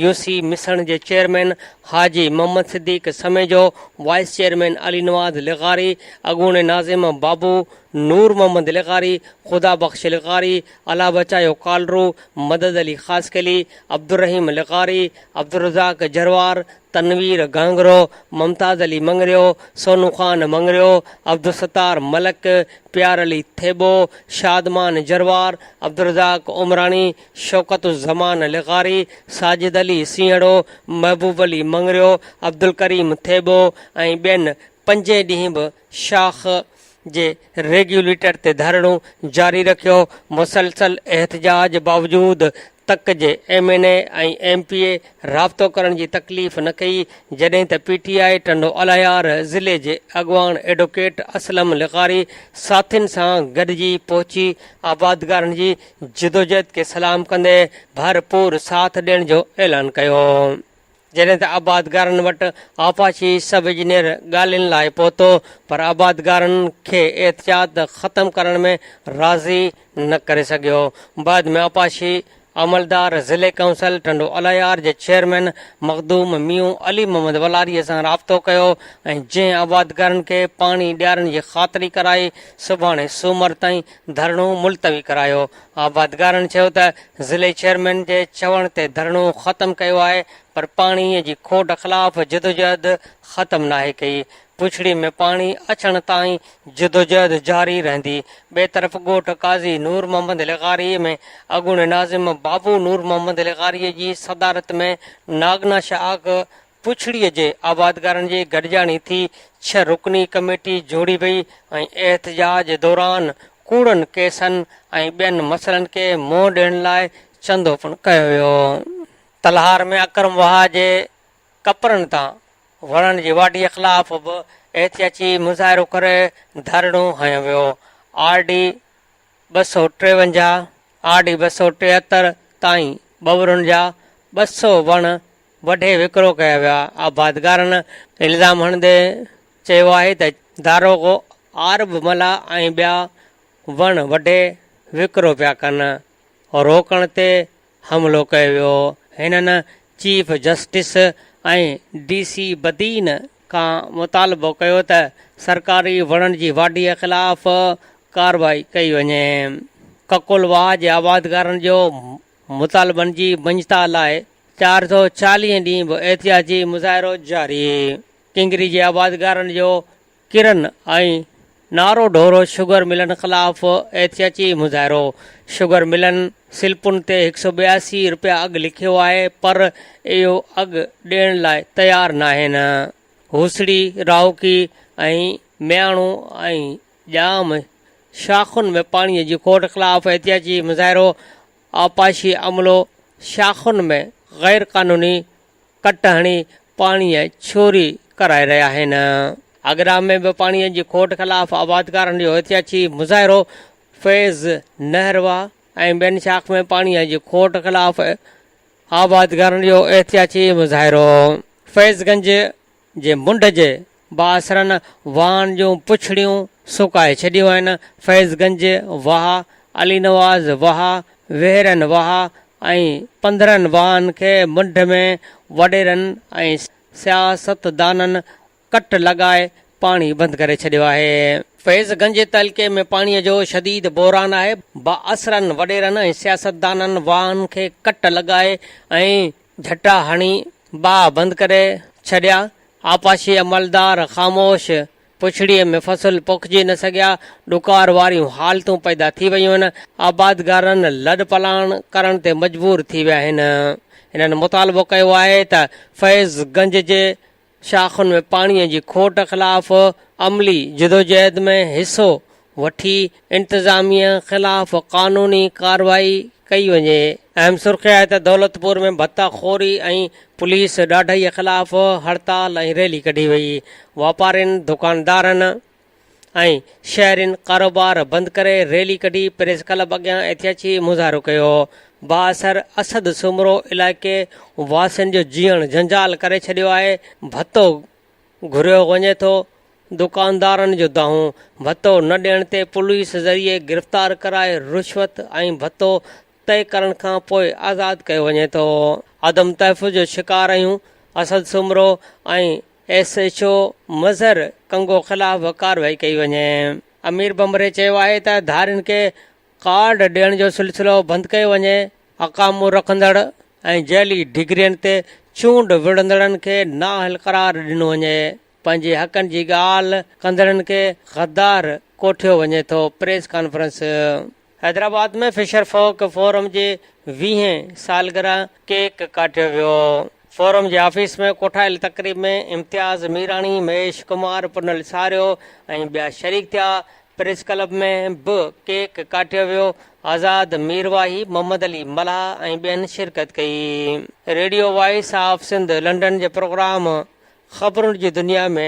يوسي مسڻ جي chairman Haji Muhammad Siddique Samejo, vice chairman Ali Nawaz لغاري، اڳوڻي ناظم بابو نور محمد لغاري، خدا بخش لغاري، الله بچايو ڪالرو، مدد علي خاصخيلي، عبدالرحيم لغاري، عبدالرزاق جروار، تنوير گهانگهرو، ممتاز علي مڱريو، سونو خان مڱريو، عبدالستار ملڪ، پيار علي ٿيٻو، شادمان جروار، عبدالرزاق عمراڻي، شوڪت الزمان لغاري، ساجد علي سينهڙو، محبوب علي مڱريو، عبدالڪريم ٿيٻو ۽ ٻين پنجين ڏينهن به شاخ جي ريگيوليٽر تي ڌرڻو جاري رکيو، مسلسل احتجاج باوجود تڪ جي M N A ۽ M P A رابطو ڪرڻ جي تڪليف نه ڪئي، جڏهن ته پي ٽي آء ٽنڊو الهيار ضلعي جي اڳواڻ ايڊووڪيٽ اسلم لغاري ساٿين سان گڏجي پهچي آبادگارن جي جدوجهد کي سلام ڪندي ڀرپور ساٿ ڏيڻ جو اعلان ڪيو. جڏهن ته آبادگارن وٽ آبپاشي سب انجنيئر ڳالهين لاء پهتو پر آبادگارن کي احتجاج ختم ڪرڻ ۾ راضي نه ڪري سگهيو. بعد ۾ آبپاشي عملدار ضلعي ڪائونسل ٽنڊو الهيار جي چيئرمين مخدوم ميون علي محمد ولاري سان رابطو ڪيو ۽ جنهن آبادگارن کي پاڻي ڏيارڻ جي خاطري ڪرائي سڀاڻي سومر تائين ڌرڻو ملتوي ڪرايو. آبادگارن چيو ته ضلعي چيئرمين جي چوڻ تي ڌرڻو ختم ڪيو آهي پر پاڻي جي کوٽ خلاف جدوجهد ختم ناهي ڪئي، پڇڙي ۾ پاڻي اچڻ تائين جدوجهد جاري رهندي. ٻئي طرف ڳوٺ قاضي نور محمد لغاري ۾ اڳوڻي ناظم بابو نور محمد لغاري جي صدارت ۾ ناگنا شاخ پڇڙيء جي آبادگارن جي گڏجاڻي ٿي، ڇهه رڪني ڪميٽي جوڙي وئي ۽ احتجاج دوران ڪوڙن ڪيسن ۽ ٻين مسئلن کي منهن ڏيڻ لاء چندو پڻ ڪيو ويو. تلهار ۾ اڪرم واهه جي ڪپرن تان وڻن جي واڍيء خلاف به احتجاجي مظاهرو ڪري ڌرڻو هنيو ويو. آر ڊي 253، آر ڊي 273 تائين ٻٻرن جا 200 وڻ وڍي وڪرو ڪيا ويا. آبادگارن الزام هڻندي چيو آهي ته داروغو عارب ملاح ۽ ٻيا وڻ وڍي وڪرو پيا ڪن، روڪڻ تي حملو ڪيو ويو. هنن chief justice ۽ D C Badin کان مطالبو ڪيو ته سرڪاري وڻن جي واڍي خلاف ڪارروائي ڪئي وڃي. ڪڪول واهه جي آبادگارن جو مطالبن جي مڃتا لاء 440 ڏينهن به احتجاجي مظاهرو جاري، ڪنگري جي آبادگارن جو ڪرن ۽ نارو ڍورو شگر ملن خلاف احتجاجي مظاهرو، شگر ملن سلپن تي 182 رپيا اگهه لکيو آهي پر اهو اگهه ڏيڻ لاء تيار ناهن، هوسڙي، راهوڪي ۽ مياڻو ۽ ڄام شاخن ۾ پاڻي جي کوٽ خلاف احتجاجي مظاهرو، آبپاشي عملو شاخن ۾ غير قانوني ڪٽ هڻي پاڻي چوري ڪرائي رهيا آهن. اگرا ۾ به پاڻي جي کوٽ خلاف آبادگارن جو احتجاجي مظاهرو، فيض نهر واهه ۽ ٻين شاخ ۾ پاڻي جي کوٽ خلاف آبادگارن جو احتجاجي مظاهرو. فيض گنج جي منڍ جي بااثرن واهن جون پڇڙيون سڪائي ڇڏيون آهن، فيض گنج واهه، علي نواز واهه، ويهرن واهه ۽ 15 واهن کي منڍ ۾ وڏيرن ۽ سياستدانن ڪٽ لڳائي پاڻي بند ڪري ڇڏيو آهي. فيض گنج تعلقي ۾ پاڻي جو شديد بحران آهي، بااثرن وڏيرن ۽ سياستدانن واهن کي ڪٽ لڳائي ۽ جهٽا هڻي باهه بند ڪري ڇڏيا، آبپاشي عملدار خاموش، پڇڙيء ۾ فصل پوکجي نه سگهيا، ڏڪار واريون حالتون پيدا ٿي ويون آهن، آبادگارن لڏپلاڻ ڪرڻ تي مجبور ٿي ويا آهن. هنن مطالبو ڪيو آهي ته فيض گنج جي شاخن ۾ پاڻي جي کوٽ خلاف عملي جدوجهد ۾ حصو وٺي انتظاميه خلاف قانوني ڪارروائي ڪئي وڃي. اهم سرخي آهي ته دولتپور ۾ ڀتا خوري ۽ پوليس ڏاڍائي خلاف هڙتال ۽ ريلي ڪڍي وئي، واپارين، دڪاندارن ۽ شهرين ڪاروبار بند ڪري ريلي ڪڍي پريس ڪلب اڳيان احتجاجي مظاهرو ڪيو. بااثر اسد سومرو علائقي واسين جو جيئڻ جنجال ڪري ڇڏيو آهي، ڀتو گهريو وڃي ٿو، دڪاندارن جو دانهون، ڀتو نه ڏيڻ تي پوليس ذريعي گرفتار ڪرائي رشوت ۽ ڀتو طئي ڪرڻ کان پوء آزاد ڪيو وڃي ٿو. عدم تحفظ جو شڪار آهيون، Asad Soomro ۽ S H O Mazhar Kango خلاف ڪارروائي ڪئي وڃي. امير بمبري چيو آهي ته ڌارين کي ڪارڊ ڏيڻ جو سلسلو بند ڪيو وڃي، اقامو رکندڙ ۽ جعلي ڊگرين تي چونڊ وڙهندڙن کي نااهل قرار ڏنو وڃي، پنهنجي حقن جي ڳالهه ڪندڙن کي غدار ڪوٺيو وڃي ٿو، press conference. Hyderabad ۾ fisher folk forum جي ويهين سالگرهه ڪيڪ ڪاٽيو ويو. فورم جي آفيس ۾ ڪوٺايل تقريب ۾ امتياز ميراڻي، مهيش ڪمار، پنهل ساريو ۽ ٻيا شريڪ ٿيا. پريس ڪلب ۾ به ڪيڪ ڪاٽيو ويو. آزاد ميرواهي، محمد علي ملاح ۽ ٻين شرڪت ڪئي. Radio voice of Sindh London جي پروگرام خبرن جي دنيا ۾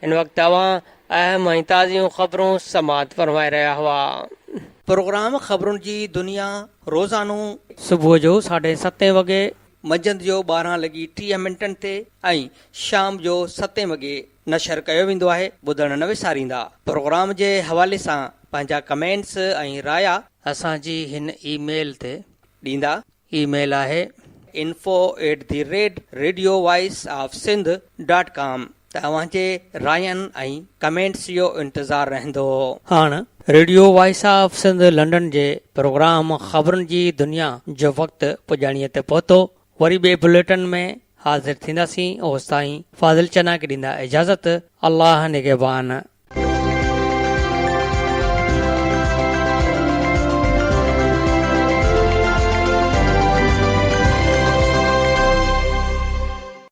هن وقت اوهان اهم ۽ تازيون خبرون سماعت فرمائي رهيا هئا. پروگرام خبرن جي دنيا روزانو. صبح جو ساڍي ستين وڳي. منجهند جو 12 لڳي 30 منٽن تي ۽ شام جو ستين وڳي نشر ڪيو ويندو آهي ٻڌڻ نه وساريندا. پروگرام جي حوالي سان پنهنجا ڪمينٽس ۽ رايا. اسان جي هن اي ميل تي ڏيندا. اي ميل آهي. Info at the rate radio voice of Sindh dot com ته اوهان جي راين ۽ ڪمينٽس جو انتظار رهندو. هاڻ radio voice of Sindh London جي پروگرام خبرن جي دنيا جو وقت پڄاڻيء تي پهتو. وري ٻئي بليٽن ۾ حاضر ٿينداسين اوستائين فاضل چنا کي ڏيندا اجازت الله نگهبان.